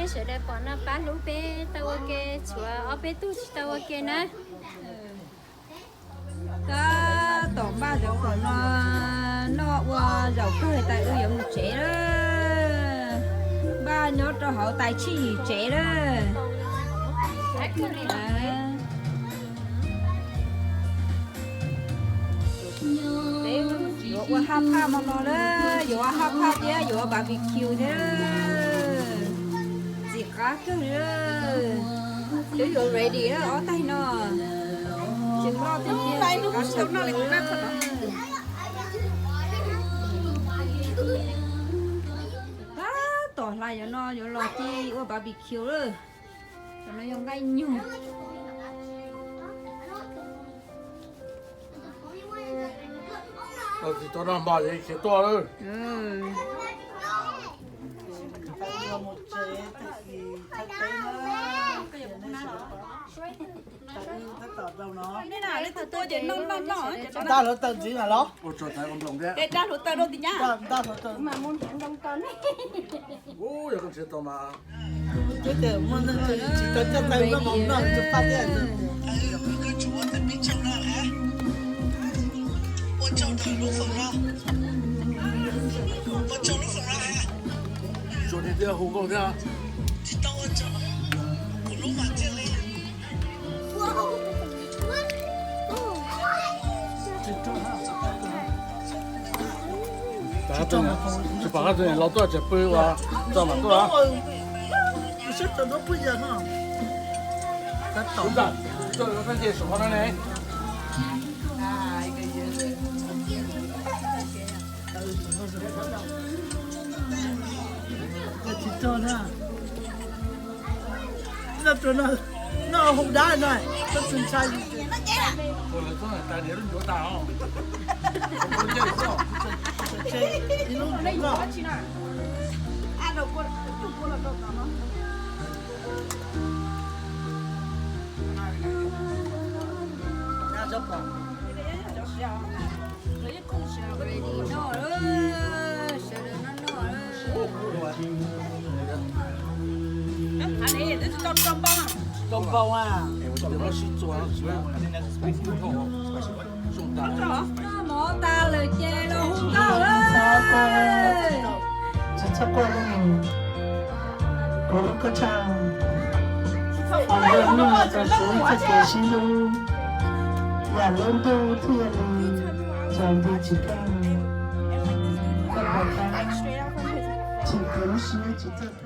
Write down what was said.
Sawv daws pom no pab hlub peb tau ua ke, tshuav ob peb tug tsis tau ua ke na. Tab tom npaj zaub khoom no noj ua zaum kawg tas wb yuav mus tsev lawm. Npaj nyob rau hauv tais tsij yim tsev lawm. Peb yuav ua haj phaj hmo no lawm, yuav ua haj phaj thiab yuav ua barbecue thiab. Ntxim qab kawg li. Twb yuav ready lawm ob tais no. Tseem loj tiag tiag, ntxim qab tshaj plaws. Tab tom hlais cov no yuav los ci ua barbecue lawm. Cov no yog nqaij nyuj. Tsis tau noj mov ces khiav tuaj lawm. Daj hluav taws ntxiv na los? Daj hluav taws. Ub, yog koj nrhiav tau mas. Twb tias muaj neeg tsis tau coj taw noj mov noj tus paj thiab. Ua tsaug ntawm lub foom no. Ua tsaug lub foom no. Tsuas niag twb hu nkauj thiab. Tsis tau ua tsaug, kuv lub mas thiaj li. Tsis pom qab tus niam laus tuaj tseem pw ua tso mam tuaj. Sab tawm no pw yam no. Tab tom nce saum qhov no ne. Tsis tau na. Noj tus no, noj hu dab no, koj tsis ntshai. Ua lawv txhob tas diav lub ncuav tas os. Ib lub ncuav koj. Ready noj lawm, sawv daws noj noj lawm. Tsis tau npau a. Noj mov tas lawm ces los hu nkauj lawm. Tsis txhob quaj li, kuv hlub koj tshaj. Kuv hlub koj tshaj, txhob kev sib hlub, yam lub ntuj thiaj li tsaus nti tsis kaj. Koj puas tab tsis kev lub siab tsis txawj